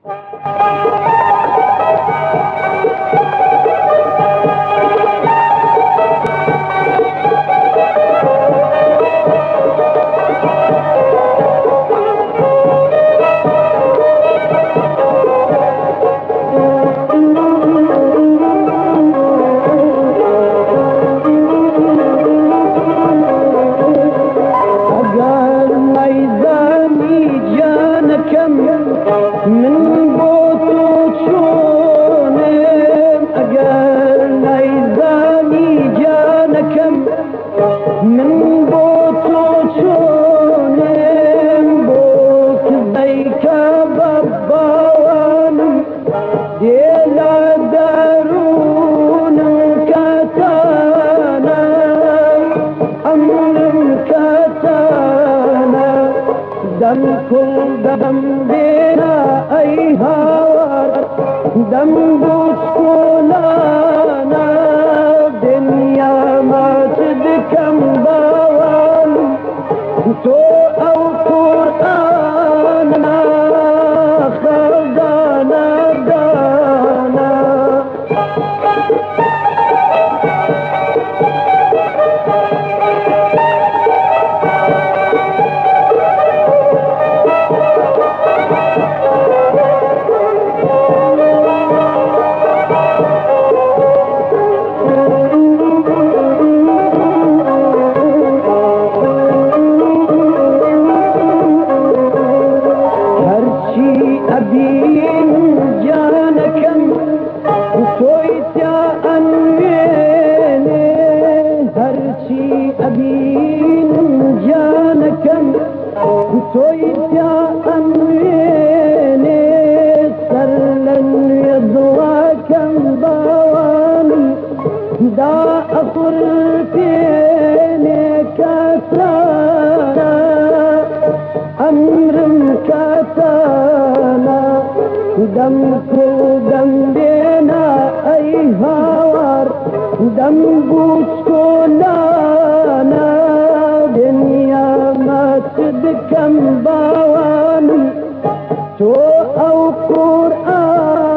ئەگەر نەیزانی گیانەکەم من بۆ تۆ چۆنم، ئەگەر نەیزانی گیانەکەم من بۆ تۆ چۆنم، بۆ کزەیکە بە باوانم دێ لە دەروونم کەتانە، ئەمرم کەتانە، دەم کوڵ دەم بێنە ئەی هاوار، دەم بچکۆلانە، دنیا ماچ دکەم باوان تۆ ئەو قورئانە خەڵدانە دانا. هەرچی ئەبین گیانەکەم تۆی تیا ئەنوێنێ، هەرچی ئەبین گیانەکەم تۆی تیا ئەنوێنێ، سەر لە نوێ دڵەکەم باوانی دا ئەخورپێنێ، کەسانە ئەمرم کەتانە، دەم کوڵ دەم بێنە ئەی هاوار، دەم بچکۆلانە، دنیا ماچ دکەم باوانم تۆ ئەو قورئانە.